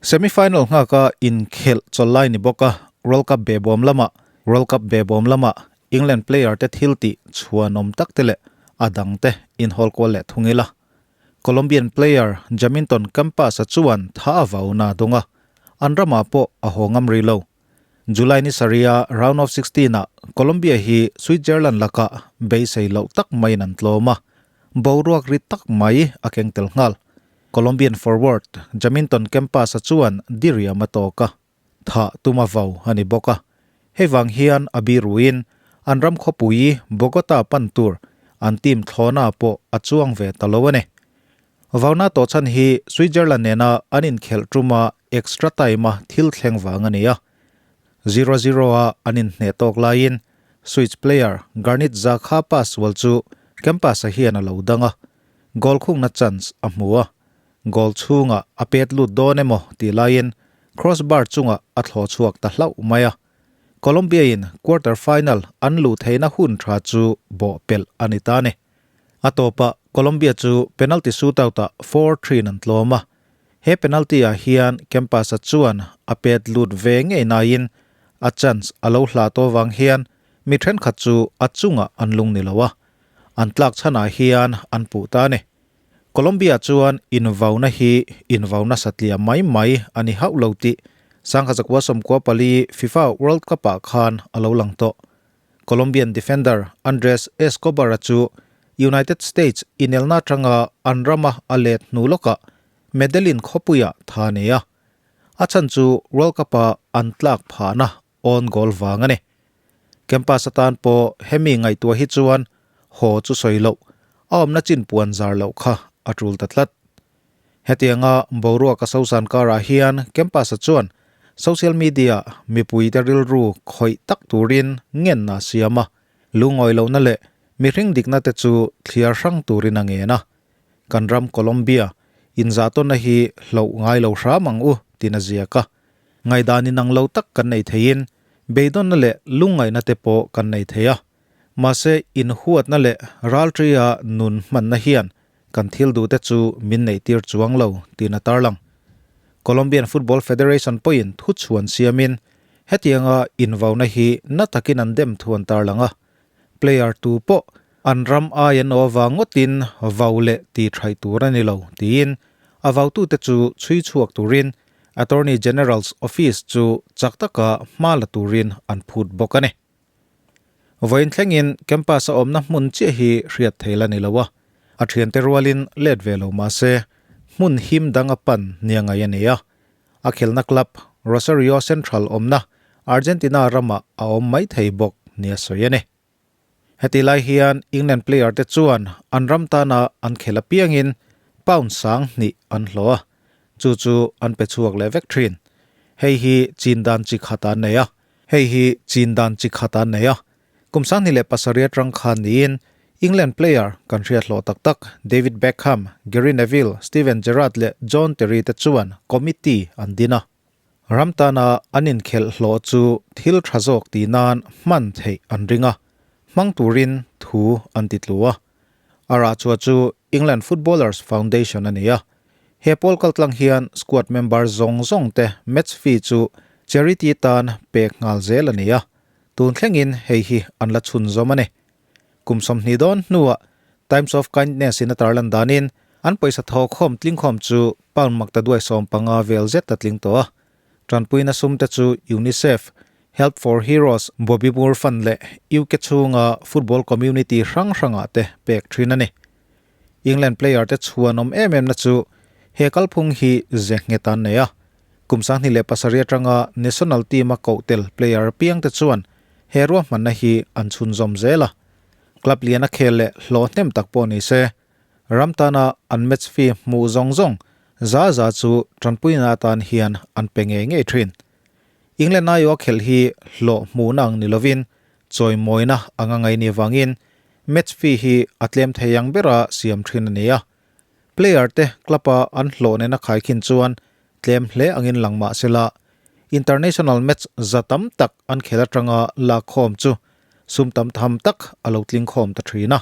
Semi-final nghaka inkhelh chawlh lai ni bawk a, World Cup behbawm lamah World Cup behbawm lamah England player te thil tih chhuanawm tak te leh a dang te inhawl kual leh thung ila. Colombian player Jaminton Campaz-a chuan tha a vauna a dawng a, an ramah pawh a haw ngam rih lo. July ni sarih-a round of 16 ah Colombia hi Switzerland lakah beisei loh tak maiin an tlawm a, boruak ri tak mai a keng tel nghal. Colombian forward Jaminton Campaz-a chuan diriam a tawk a, thah tum a vau a ni bawk a. Hei vang hian a biruin an ram khawpui Bogota pan tur an team thlawhna pawh a chuang ve ta lo a ni. Vauna tawh chhan hi Switzerland nena an inkhelh tuma extra time-a thil thleng vang a ni a. Zero-zero a an inhneh tawk laiin Swiss player Granit Xhaka pass sual chu Campaz-a hian a lo dang a. Goal khungna chance a hmu a, goal chhungah a pet lut dawn emaw tih laiin crossbar chungah a thlawh chhuak ta hlauh mai a. Colombia-in quarter final an luh theihna hun tha chu bawh pelh a ni ta a ni. A tawpah Colombia chu penalty shootout-ah 4-3 in an tlawm a. He penalty-ah hian Campaz-a chuan a pet lut ve ngei naiin a chance a lo hlah tawh vang hian mi thenkhat chu a chungah an lung ni lo a. An tlak chhanah hian an puh ta a ni. Colombia chuan invauna hi invauna satliah mai mai a ni hauh lo tih Sangkhatzakua 14 FIFA World Cup-ah khan a lo lang tawh. Colombian defender Andres Escobar-a chu United States inelna atanga an rama a let hnu lawkah Medellin khawpuiah tha a nei a. A chhan chu World Cup-a an tlak phahna own goal vang a ni. Campus atan pawh hemi ngaihtuah hi chuan haw chu sawi loh, a awmna chin puan zar loh kha a tul ta tlat. Hetianga boruak a sosan karah hian Campus-a chuan social media mipuite rilru khawih tak turin ngenna a siam a, lungawi lohna leh mihring dikna te chu thliar hrang turin a ngen a. Kan ram Colombia inzahtawnna hi hloh ngai lo hram ang u tiin a ziak a. Ngaihdan inang lo tak kan nei theiin beidawnna leh lungngaihna te pawh kan nei thei a. Mahse, inhuatna leh ralṭia nun hmanna hian kan thil duhte chu min neihtir chuang lo tiin a tarlang. Colombian Football Federation pawhin thuchhuan siamin hetianga invauna hi na takin an dem thu an tarlang a. Player tu pawh an ram ai an aw avang ngawtin vau leh ti thaih tur a ni lo tiin a vautute chu chhui chhuak turin Attorney General's Office chu chak taka hma la turin an phut bawk a ni. Vawiin thlengin campus a awmna hmun chiah hi hriat theil a ni lo a, a thiante rualin let ve lo mah se hmun him dang a pan nia ngai a nei a. A khelhna club Rosario Central awmna Argentina ramah a awm mai thei bawk nia sawi a ni. Heti lai hian England player te chuan an ram tana an khelh apiangin pound 2000 an hlawh a, chu chu an pe chhuak leh vek thin. Hei hi chin dan chi khat an nei a, hei hi chin dan chi khat an nei a. Kum 2007 atang khan niin England player kan hriat hlawh tak tak David Beckham, Gary Neville, Steven Gerrard leh John Terry te chuan committee an din a. Ram tana an inkhelh hlawh chu thil tha zawk tih nan hman theih an ring a, hmang turin thu an ti tlu a. A rah chhuah chu England Footballers Foundation a ni a. He pawl kaltlang hian squad member zawng zawng te match fee chu charity tan pek nghal zel a ni a, tun thlengin hei hi an la chhunzawm a ni. Kum 20 dawn hnuah Times of Kindness in a tarlan danin an pawisa thaw khawm tling khawm chu pound makta duai 15 vel zet a tling tawh a. Tanpuina sum te chu UNICEF, Help for Heroes, Bobby Moore Fund leh UK chhunga football community hrang hrangah te pek thin a ni. England player te chhuan awm em em na chu he kalphung hi ze nghet an nei a. Kum 2007 atanga national team a koh tel player piang te chuan he ruahmanna hi an chhunzawm zel a. Club lian a khel leh hlawh hnem tak pawh ni se, ram tana an match fee hmuh zawng zawng za za chu tanpuina atan hian an pe ngei ngei thin. England aiawh a khelh hi hlawh hmuhna ang ni lovin chawimawina anga ngai ni avangin match fee hi a tlem thei ang bera siam thin a ni a. Player te club a an hlawh nena khaikhin chuan tlem hle angin lang mah sela, international match za tam tak an khel atanga lakkhawm chu sum tam tham tak a lo tling khawm ta thin a.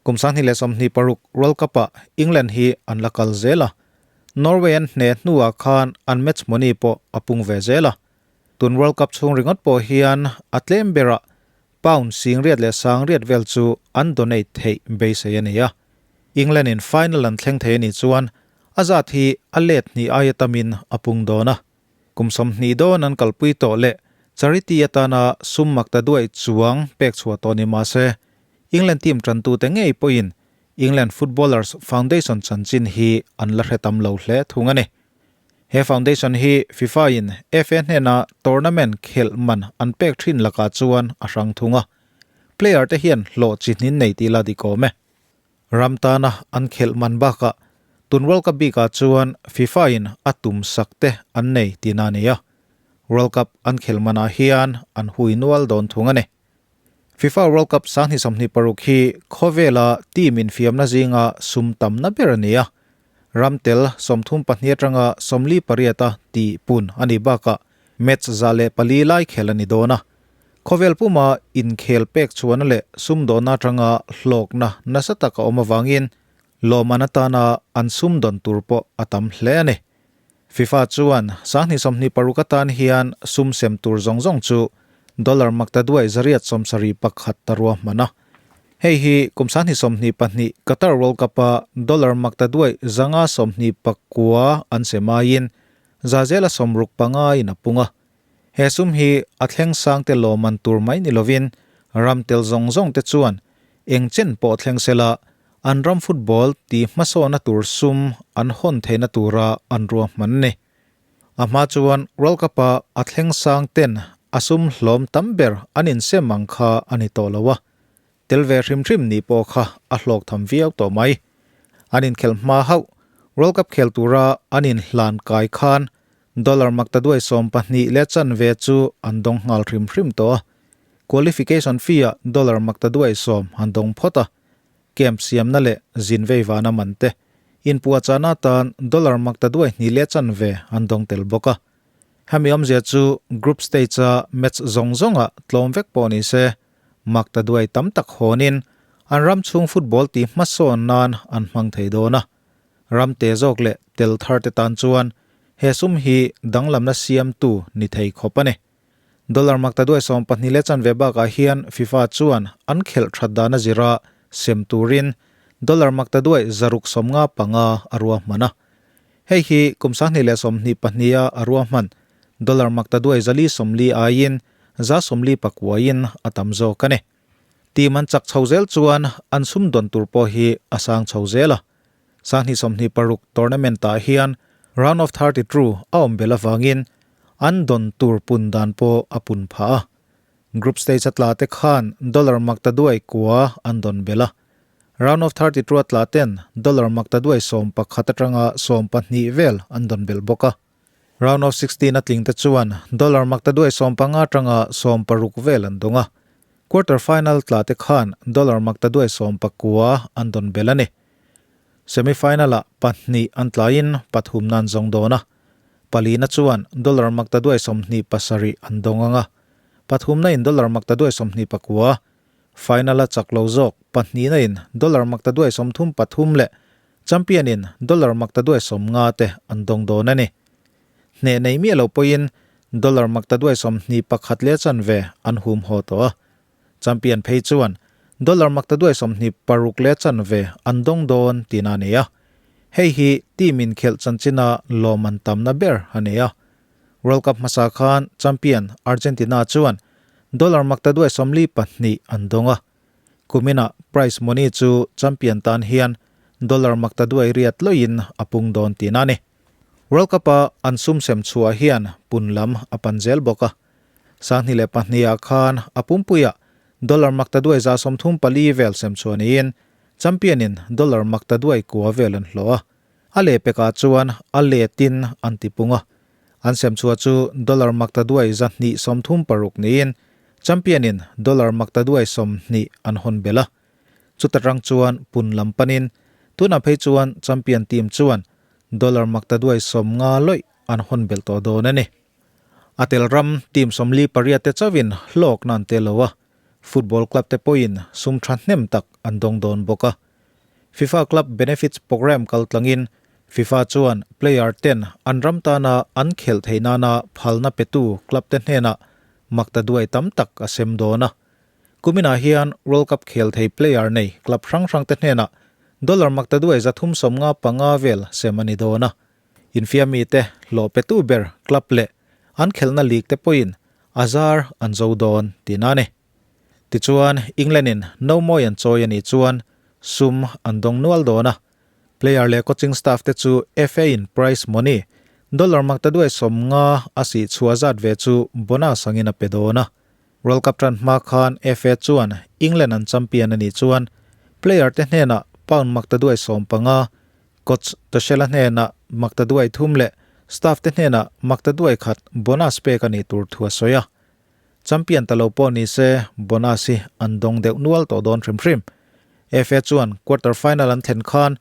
Kum 2026 World Cup-ah England hi an la kal zel a. Norway an hneh hnuah khan an match money pawh a pung ve zel a. Tun World Cup chhung ringawt pawh hian a tlem berah pound singriat leh sangriat vel chu an donate theih beisei a ni a. England in final an thleng thei a nih chuan a zat hi a let hnih aia tamin a pung dawn a. Kum 20 dawn an kalpui tawh leh charity atana sum makta duaih chuang pek chhuah tawh ni mah se, England team tantute ngei pawhin England Footballers Foundation chanchin hi an la hre tam lo hle thung a ni. He foundation hi FIFA in FA hnena tournament khelh man an pek thin lakah chuan a hrang thung a, player te hian hlawh chi hnin nei tih la dik awm e. Ram tana an khelh man bakah tun World Cup bikah chuan FIFA in a tum sak te an nei tihna a ni a, World Cup an khelh manah hian an hui nual dawn thung a ni. FIFA World Cup 2026 hi khawvela team infiamna zinga sum tamna ber a ni a, ram tel 32 atanga 48 a tih pun a nih bakah match 104 lai khel a ni dawn a. Khawvel puma inkhel pek chhuahna leh sumdawnna atanga hlawkna nasa tak a awm avangin lawmman atana an sumdawn tur pawh a tam hle a ni. FIFA chuan 2026 atan hian sum sem tur zawng zawng chu dollar makta duai 871 ta ruahman a. Hei hi kum 2022 Qatar World Cup-a dollar makta duai 529 an sem aiin zazela 65 in a pung a. He sum hi a thleng sang te lawmman tur mai ni lovin ram tel zawng zawng te chuan eng chen pawh thleng sela an ram football ti hmasawhna tur sum an hawn theihna tura an ruahman ni. A hma chuan World Cup-a a thleng sang ten a sum hlawm tam ber an insem ang kha a ni tawh lo a, tel ve hrim hrim nih pawh kha a hlawk tham viau tawh mai. An inkhelh hma hauh World Cup khel tura an inhlan kai khan dollar makta duai 12 leh chanve chu an dawng nghal hrim hrim tawh a. Qualification fee-ah dollar makta duai 10 an dawng phawt a. Camp siamna leh zin vei vana man te inpuahchahna atan dollar makta duai hnih leh chanve an dawng tel bawk a. Hemi awmzia chu group stage-a match zawng zawngah tlawm vek pawh ni se, makta duai tam tak hawnin an ram chhung football tih hmasawn nan an hmang thei dawn a. Ram te zawk leh tel thar te tan chuan he sum hi danglamna siamtu ni thei khawp a ni. Dollar makta duai 12 leh chanve bakah hian FIFA chuan an khelh that dan a zira sem turin dollar makta duai 655 a ruahman a. Hei hi kum 2022 a a ruahman dollar makta duai 440 aiin 149 in a tam zawk a ni. Team an chak chho zel chuan an sum dawn tur pawh hi a sang chho zel a. 2026 tournament ah hian round of 32 a awm bel avangin an dawn tur pun dan pawh a pun phah a. Group stage a tla te khan dollar makta duai kua an dawn bel a. Round of 32 a tla ten dollar makta duai 11 atanga 12 vel an dawn bel bawk a. Round of 16 a tling te chuan dollar makta duai 15 atanga 16 vel an dawng a. Quarter final tla te khan dollar makta duai 19 an dawn bel a ni. Semi final ah pahnih an tlaiin pathum nan zawng dawn a. Palina chuan dollar makta duai 27 an dawng anga. Pathum na in dollar makta duai 29. Final a chak lo zawk pahnih na in dollar makta duai 33 leh champion in dollar makta duai 50 te an dawng dawn a ni. Hneh nei miah lo pawhin dollar makta duai 21 leh chanve an hum haw tawh a. Champion phei chuan dollar makta duai 26 leh chanve an dawng dawn tihna a ni a. Hei hi team inkhelh chanchina lawm an tamna ber a ni a. World Cup hmasa khan champion Argentina chuan dollar makta duai 42 an dawng a. Kumina prize money chu champion tan hian dollar makta duai riat loin a pung dawn tihna a ni. World Cup-a an sum sem chhuah hian pun lam a pan zel bawk a. 2002 ah khan a pumpuiah dollar makta duai 134 vel sem chhuah niin champion in dollar makta duai kua vel an hlawh a. A leh pekah chuan a letin an ti pung a. An sem chhuah chu dollar makta duai 236 niin champion in dollar makta duai 20 an hawn bel a. Chuta rang chuan pun lam panin tunah phei chuan champion team chuan dollar makta duai 50 loih an hawn bel tawh dawn a ni. A tel ram team 48 te chawin hlawk nan te lo a. Football club te pawhin sum tha hnem tak an dawng dawn bawk a. FIFA Club Benefits Program kaltlangin FIFA chuan player ten an ram tana an khelh theih nana phalna petu club te hnenah maktaduai tam tak a sem dawn a. Kuminah hian World Cup khel thei player nei club hrang hrang te hnenah dollar maktaduai 355 vel sem a ni dawn a. Infiammi te hlawh petu ber club leh an khelhna league te pawhin a zar an zo dawn tihna a ni. Tichuan England in no mawi an chawi a nih chuan sum an dawng nual dawn a. Player leh coaching staff te chu FA in prize money dollar maktaduai 50 a sih chhuah zat ve chu bonus angin a pe dawn a. World Cup tan hma khan FA chuan England an champion a nih chuan player te hnenah pound maktaduai 15, coach Tuchel-a hnenah maktaduai 3 leh staff te hnenah maktaduai 1 bonus pek a nih tur thu a sawi a. Champion ta lo pawh ni se bonus hi an dawng deuh nual tawh dawn hrim hrim. FA chuan quarter final an thlen khan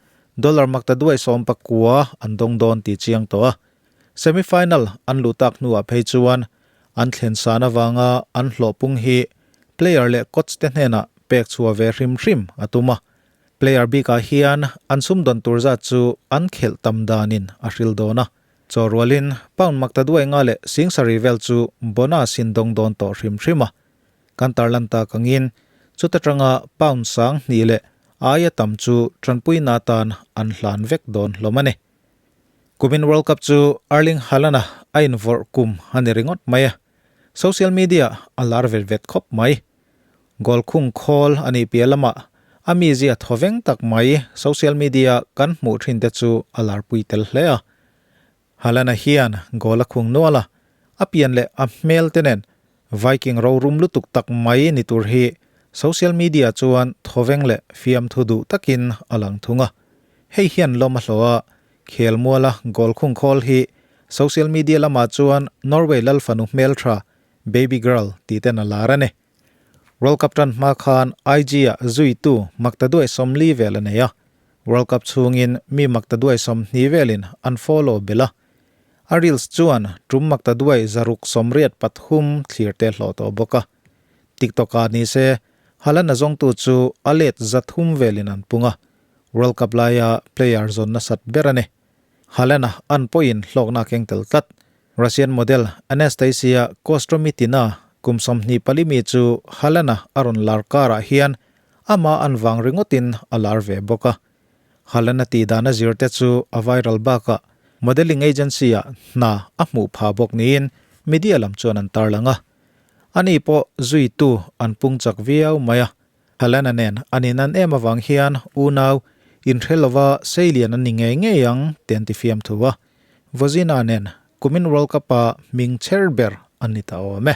dollar maktaduai 19 an dawng dawn tih chiang tawh a. Semi final an luh tak hnuah phei chuan an thlen san avanga an hlawh pung hi player leh coach te hnenah pek chhuah ve hrim hrim a tum a. Player bikah hian an sumdawn tur zat chu an khelh tam danin a hril dawn a. Chaw rualin pound maktaduai 5 leh 7000 vel chu bonus in dawng dawn tawh hrim hrim a. Kan tarlan tak angin chuta tanga pound 2000 leh aia tam chu tanpuina atan an hlan vek dawn hlawm a ni. Kumin World Cup chu Erling Haaland-a a invawrh kum a ni ringawt mai a. Social media a lar vet vet khawp mai. Goal khung khawl a nih piah lamah a mizia thawveng tak mai social media kan hmuh thin te chu a larpui tel hle a. Haaland-a hian goal a khung nual a, a pian leh a hmel te nen Viking rorum lutuk tak mai ni tur hi social media chuan thawveng leh fiamthu duh takin a lang thung a. Hei hian lawm a hlawh a, khel muala goal khung khawl hi social media lamah chuan Norway lalfanu hmeltha baby girl tih ten a lar a ni. World Cup tan hma khan IG ah zuitu maktaduai 40 vel a nei a. World Cup chhungin mi maktaduai 20 velin an follow bel a. A reels chuan tum maktaduai 683 thlir te hlawh tawh bawk a. TikTok ah ni se Haaland a zawngtu chu a let 300 velin an pung a. World Cup laia player zawn nasat ber a ni. Haaland a an pawhin hlawkna keng tel tlat. Russian model Anastasia Kostromitina kum 24 mi chu Haaland a a rawn lar karah hian ama an vang ringawtin a lar ve bawk a. Haaland a tih dan a zir te chu a viral bakah modeling agency ah hna a hmuh phah bawk niin media lam chuan an tarlang a. Ani pawh zuitu an pung chak viau mai a. Haaland a nen an inan em avang hian unau inhre lova seilian an ni ngei ngei ang ti an ti fiam thu a. Vozina nen kumin World Cup-a hming cher ber an ni ta awm e.